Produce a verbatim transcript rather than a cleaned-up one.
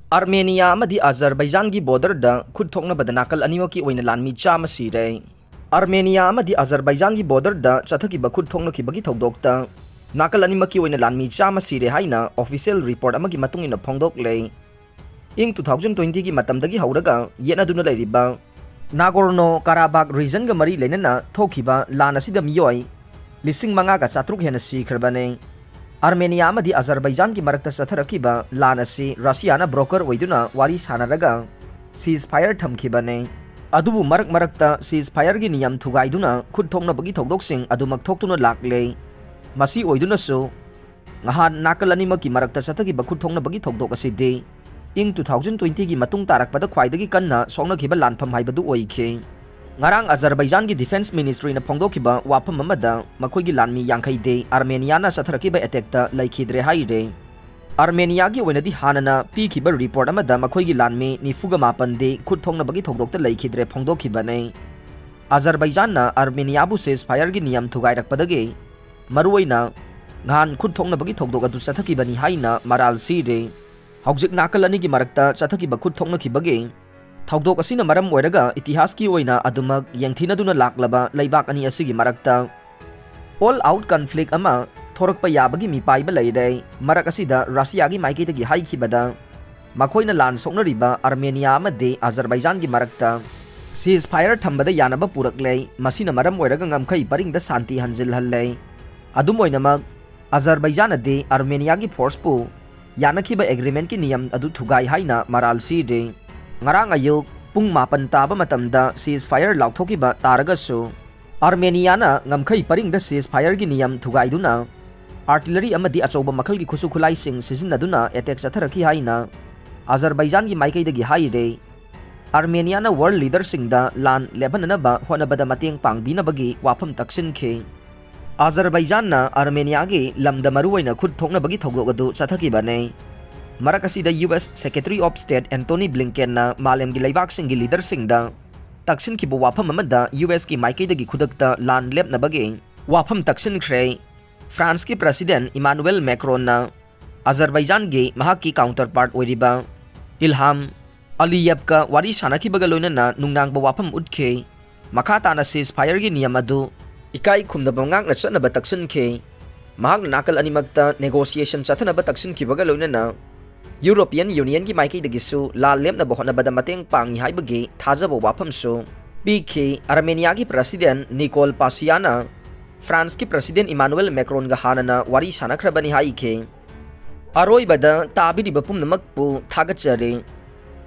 ꯑꯥꯔꯃꯦꯅꯤꯌꯥ ꯑꯃꯗꯤ ꯑꯖꯔꯕꯩꯖꯥꯟꯒꯤ ꯕꯣꯔꯗꯔꯗ ꯈꯨꯠ ꯊꯣꯛꯅꯕꯗ ꯅꯥꯀꯜ ꯑꯅꯤꯃꯛꯀꯤ ꯑꯣꯏꯅ ꯂꯥꯟꯃꯤ ꯆꯥꯝꯃ ꯁꯤꯔꯦ꯫ ꯑꯥꯔꯃꯦꯅꯤꯌꯥ ꯑꯃꯗꯤ ꯑꯖꯔꯕꯩꯖꯥꯟꯒꯤ ꯕꯣꯔꯗꯔꯗ ꯆꯠꯊꯈꯤꯕ ꯈꯨꯠ ꯊꯣꯛꯅꯈꯤꯕꯒꯤ ꯊꯧꯗꯣꯛꯇ ꯅꯥꯀꯜ ꯑꯅꯤꯃꯛꯀꯤ ꯑꯣꯏꯅ ꯂꯥꯟꯃꯤ ꯆꯥꯝꯃ ꯁꯤꯔꯦ ꯍꯥꯏꯅ ꯑꯣꯐꯤꯁꯤꯌꯦꯜ ꯔꯤꯄꯣꯔꯠ ꯑꯃꯒꯤ ꯃꯇꯨꯡ ꯏꯟꯅ ꯐꯣꯡꯗꯣꯛꯂꯦ꯫ ꯏꯪ ꯇꯨ ꯊꯥꯎꯖꯟ ꯇ꯭ꯋꯦꯟꯇꯤꯒꯤ ꯃꯇꯝꯗꯒꯤ ꯍꯧꯔꯒ ꯌꯦꯠꯅꯗꯨꯅ ꯂꯩꯔꯤꯕ ꯅꯥꯒꯣꯔꯅꯣ ꯀꯥꯔꯥꯕꯥꯛ ꯔꯤꯖꯟꯒ ꯃꯔꯤ ꯂꯩꯅꯅ ꯊꯣꯛꯈꯤꯕ ꯂꯥꯟ ꯑꯁꯤꯗ ꯃꯤꯑꯣꯏ ꯂꯤꯁꯤꯡ ꯃꯉꯥꯒ ꯆꯥꯇ꯭ꯔꯨꯛ ꯍꯦꯟꯅ ꯁꯤꯈ꯭ꯔꯕꯅꯤ꯫ ꯑꯥꯔꯃꯦꯅꯤꯌꯥ ꯑꯃꯗꯤ ꯑꯖꯔꯕꯩꯖꯥꯟꯒꯤ ꯃꯔꯛꯇ ꯆꯠꯊꯔꯛꯈꯤꯕ ꯂꯥꯟ ꯑꯁꯤ ꯔꯁꯤꯌꯥꯅ ꯕ꯭ꯔꯣꯀꯔ ꯑꯣꯏꯗꯨꯅ ꯋꯥꯔꯤ ꯁꯥꯟꯅꯔꯒ ꯁꯤꯖ ꯐꯥꯌꯔ ꯊꯝꯈꯤꯕꯅꯤ꯫ ꯑꯗꯨꯕꯨ ꯃꯔꯛ ꯃꯔꯛꯇ ꯁꯤꯖ ꯐꯥꯌꯔꯒꯤ ꯅꯤꯌꯝ ꯊꯨꯒꯥꯏꯗꯨꯅ ꯈꯨꯠ ꯊꯣꯛꯅꯕꯒꯤ ꯊꯧꯗꯣꯛꯁꯤꯡ ꯑꯗꯨꯃꯛ ꯊꯣꯛꯇꯨꯅ ꯂꯥꯛꯂꯦ꯫ ꯃꯁꯤ ꯑꯣꯏꯗꯨꯅꯁꯨ ꯅꯍꯥꯟ ꯅꯥꯀꯜ ꯑꯅꯤꯃꯛꯀꯤ ꯃꯔꯛꯇ ꯆꯠꯊꯈꯤꯕ ꯈꯨꯠ ꯊꯣꯛꯅꯕꯒꯤ ꯊꯧꯗꯣꯛ ꯑꯁꯤꯗꯤ ꯏꯪ ꯇꯨ ꯊꯥꯎꯖꯟ ꯇ꯭ꯋꯦꯟꯇꯤꯒꯤ ꯃꯇꯨꯡ ꯇꯥꯔꯛꯄꯗ ꯈ꯭ꯋꯥꯏꯗꯒꯤ ꯀꯟꯅ ꯁꯣꯛꯅꯈꯤꯕ ꯂꯥꯟꯐꯝ ꯍꯥꯏꯕꯗꯨ ꯑꯣꯏꯈꯤ꯫ ꯉꯔꯥꯡ ꯑꯖꯔꯕꯩꯖꯥꯟꯒꯤ ꯗꯤꯐꯦꯟꯁ ꯃꯤꯅꯤꯁꯇ꯭ꯔꯤꯅ ꯐꯣꯡꯗꯣꯛꯈꯤꯕ ꯋꯥꯐꯝ ꯑꯃꯗ ꯃꯈꯣꯏꯒꯤ ꯂꯥꯟꯃꯤ ꯌꯥꯡꯈꯩꯗꯤ ꯑꯥꯔꯃꯦꯅꯤꯌꯥꯅ ꯆꯠꯊꯔꯛꯈꯤꯕ ꯑꯦꯇꯦꯛꯇ ꯂꯩꯈꯤꯗ꯭ꯔꯦ ꯍꯥꯏꯔꯦ꯫ ꯑꯥꯔꯃꯦꯅꯤꯌꯥꯒꯤ ꯑꯣꯏꯅꯗꯤ ꯍꯥꯟꯅꯅ ꯄꯤꯈꯤꯕ ꯔꯤꯄꯣꯔꯠ ꯑꯃꯗ ꯃꯈꯣꯏꯒꯤ ꯂꯥꯟꯃꯤ ꯅꯤꯐꯨꯒ ꯃꯥꯄꯟꯗꯤ ꯈꯨꯠ ꯊꯣꯛꯅꯕꯒꯤ ꯊꯧꯗꯣꯛꯇ ꯂꯩꯈꯤꯗ꯭ꯔꯦ ꯐꯣꯡꯗꯣꯛꯈꯤꯕꯅꯤ꯫ ꯑꯖꯔꯕꯩꯖꯥꯟꯅ ꯑꯥꯔꯃꯦꯅꯤꯌꯥꯕꯨ ꯁꯤꯖ ꯐꯥꯌꯔꯒꯤ ꯅꯤꯌꯝ ꯊꯨꯒꯥꯏꯔꯛꯄꯗꯒꯤ ꯃꯔꯨꯑꯣꯏꯅ ꯅꯍꯥꯟ ꯈꯨꯠ ꯊꯣꯛꯅꯕꯒꯤ ꯊꯧꯗꯣꯛ ꯑꯗꯨ ꯆꯠꯊꯈꯤꯕꯅꯤ ꯍꯥꯏꯅ ꯃꯔꯥꯜ ꯁꯤꯔꯦ꯫ ꯍꯧꯖꯤꯛ ꯅꯥꯀꯜ ꯑꯅꯤꯒꯤ ꯃꯔꯛꯇ ꯆꯠꯊꯈꯤꯕ ꯈꯨꯠ ꯊꯣꯛꯅꯈꯤꯕꯒꯤ ꯊꯧꯗꯣꯛ ꯑꯁꯤꯅ ꯃꯔꯝ ꯑꯣꯏꯔꯒ ꯏꯇꯤꯍꯥꯁꯀꯤ ꯑꯣꯏꯅ ꯑꯗꯨꯃꯛ ꯌꯦꯡꯊꯤꯅꯗꯨꯅ ꯂꯥꯛꯂꯕ ꯂꯩꯕꯥꯛ ꯑꯅꯤ ꯑꯁꯤꯒꯤ ꯃꯔꯛꯇ ꯑꯣꯜ ꯑꯥꯎꯠ ꯀꯟꯐ꯭ꯂꯤꯛ ꯑꯃ ꯊꯣꯔꯛꯄ ꯌꯥꯕꯒꯤ ꯃꯤꯄꯥꯏꯕ ꯂꯩꯔꯦ꯫ ꯃꯔꯛ ꯑꯁꯤꯗ ꯔꯁꯤꯌꯥꯒꯤ ꯃꯥꯏꯀꯩꯗꯒꯤ ꯍꯥꯏꯈꯤꯕꯗ ꯃꯈꯣꯏꯅ ꯂꯥꯟ ꯁꯣꯛꯅꯔꯤꯕ ꯑꯥꯔꯃꯦꯅꯤꯌꯥ ꯑꯃꯗꯤ ꯑꯖꯔꯕꯩꯖꯥꯟꯒꯤ ꯃꯔꯛꯇ ꯁꯤꯖ ꯐꯥꯌꯔ ꯊꯝꯕꯗ ꯌꯥꯅꯕ ꯄꯨꯔꯛꯂꯦ꯫ ꯃꯁꯤꯅ ꯃꯔꯝ ꯑꯣꯏꯔꯒ ꯉꯝꯈꯩ ꯄꯔꯤꯡꯗ ꯁꯥꯟꯇꯤ ꯍꯟꯖꯤꯜꯍꯜꯂꯦ꯫ ꯑꯗꯨꯝ ꯑꯣꯏꯅꯃꯛ, ꯑꯖꯔꯕꯩꯖꯥꯟꯅꯗꯤ ꯑꯥꯔꯃꯦꯅꯤꯌꯥꯒꯤ ꯐꯣꯔꯁꯄꯨ ꯌꯥꯅꯈꯤꯕ ꯑꯦꯒ꯭ꯔꯤꯃꯦꯟꯠꯀꯤ ꯅꯤꯌꯝ ꯑꯗꯨ ꯊꯨꯒꯥꯏ ꯍꯥꯏꯅ ꯃꯔꯥꯜ ꯁꯤꯔꯦ꯫ ꯉꯔꯥꯡ ꯑꯌꯨꯛ ꯄꯨꯡ ꯃꯥꯄꯟ ꯇꯥꯕ ꯃꯇꯝꯗ ꯁꯤꯖ ꯐꯥꯌꯔ ꯂꯥꯎꯊꯣꯛꯈꯤꯕ ꯇꯥꯔꯒꯁꯨ, ꯑꯥꯔꯃꯦꯅꯤꯌꯥꯅ ꯉꯝꯈꯩ ꯄꯔꯤꯡꯗ ꯁꯤꯖ ꯐꯥꯌꯔꯒꯤ ꯅꯤꯌꯝ ꯊꯨꯒꯥꯏꯗꯨꯅ ꯑꯥꯔꯇꯤꯂꯔꯤ ꯑꯃꯗꯤ ꯑꯆꯧꯕ ꯃꯈꯜꯒꯤ ꯈꯨꯠꯁꯨ ꯈꯨꯠꯂꯥꯏꯁꯤꯡ ꯁꯤꯖꯤꯟꯅꯗꯨꯅ ꯑꯦꯇꯦꯛ ꯆꯠꯊꯔꯛꯈꯤ ꯍꯥꯏꯅ ꯑꯖꯔꯕꯩꯖꯥꯟꯒꯤ ꯃꯥꯏꯀꯩꯗꯒꯤ ꯍꯥꯏꯔꯦ꯫ ꯑꯥꯔꯃꯦꯅꯤꯌꯥꯅ ꯋꯥꯔꯜ ꯂꯤꯗꯔꯁꯤꯡꯗ ꯂꯥꯟ ꯂꯦꯞꯍꯟꯅꯅꯕ ꯍꯣꯠꯅꯕꯗ ꯃꯇꯦꯡ ꯄꯥꯡꯕꯤꯅꯕꯒꯤ ꯋꯥꯐꯝ ꯇꯛꯁꯤꯟꯈꯤ꯫ ꯑꯖꯔꯕꯩꯖꯥꯟꯅ ꯑꯥꯔꯃꯦꯅꯤꯌꯥꯒꯤ ꯂꯝꯗ ꯃꯔꯨꯑꯣꯏꯅ ꯈꯨꯠ ꯊꯣꯛꯅꯕꯒꯤ ꯊꯧꯗꯣꯛ ꯑꯗꯨ ꯆꯠꯊꯈꯤꯕꯅꯤ꯫ ꯃꯔꯛ ꯑꯁꯤꯗ U S secretary of state Antony ꯕ꯭ꯂꯤꯡꯀꯦꯟꯅ ꯃꯥꯂꯦꯝꯒꯤ ꯂꯩꯕꯥꯛꯁꯤꯡꯒꯤ ꯂꯤꯗꯔꯁꯤꯡꯗ ꯇꯛꯁꯤꯟꯈꯤꯕ ꯋꯥꯐꯝ ꯑꯃꯗ ꯌꯨ ꯑꯦꯁꯀꯤ ꯃꯥꯏꯀꯩꯗꯒꯤ ꯈꯨꯗꯛꯇ ꯂꯥꯟ ꯂꯦꯞꯅꯕꯒꯤ ꯋꯥꯐꯝ ꯇꯛꯁꯤꯟꯈ꯭ꯔꯦ꯫ ꯐ꯭ꯔꯥꯟꯁꯀꯤ ꯄ꯭ꯔꯁꯤꯗꯦꯟꯠ ꯏꯃꯥꯅꯨꯑꯦꯜ ꯃꯦꯀ꯭ꯔꯣꯟꯅ ꯑꯖꯔꯕꯩꯖꯥꯟꯒꯤ ꯃꯍꯥꯛꯀꯤ ꯀꯥꯎꯟꯇꯔꯄꯥꯔꯠ ꯑꯣꯏꯔꯤꯕ ꯏꯜꯍꯥꯝ ꯑꯂꯤꯌꯦꯚꯀ ꯋꯥꯔꯤ ꯁꯥꯟꯅꯈꯤꯕꯒ ꯂꯣꯏꯅꯅ ꯅꯨꯡꯅꯥꯡꯕ ꯋꯥꯐꯝ ꯎꯠꯈꯤ꯫ ꯃꯈꯥ ꯇꯥꯅ ceasefire-ꯒꯤ ꯅꯤꯌꯝ ꯑꯗꯨ ꯏꯀꯥꯏ ꯈꯨꯝꯅꯕ ꯉꯥꯛꯅ ꯆꯠꯅꯕ ꯇꯛꯁꯤꯟꯈꯤ꯫ ꯃꯍꯥꯛꯅ ꯅꯥꯀꯜ ꯑꯅꯤꯃꯛꯇ negotiation ꯆꯠꯊꯅꯕ ꯇꯛꯁꯤꯟꯈꯤꯕꯒ ꯂꯣꯏꯅꯅ European Union-ꯒꯤ ꯃꯥꯏꯀꯩꯗꯒꯤꯁꯨ ꯂꯥꯟ ꯂꯦꯞꯅꯕ ꯍꯣꯠꯅꯕꯗ ꯃꯇꯦꯡ ꯄꯥꯡꯏ ꯍꯥꯏꯕꯒꯤ ꯊꯥꯖꯕ ꯋꯥꯐꯝꯁꯨ ꯄꯤꯈꯤ꯫ ꯑꯥꯔꯃꯦꯅꯤꯌꯥꯒꯤ President ꯅꯤꯀꯣꯜ ꯄꯥꯁꯤꯌꯥꯅ France-ꯀꯤ President ꯏꯃꯥꯅꯨꯑꯦꯜ ꯃꯦꯀ꯭ꯔꯣꯟꯒ ꯍꯥꯟꯅꯅ ꯋꯥꯔꯤ ꯁꯥꯟꯅꯈ꯭ꯔꯕꯅꯤ ꯍꯥꯏꯈꯤ꯫ ꯑꯔꯣꯏꯕꯗ ꯇꯥꯕꯤꯔꯤꯕ ꯄꯨꯝꯅꯃꯛꯄꯨ ꯊꯥꯒꯠꯆꯔꯤ꯫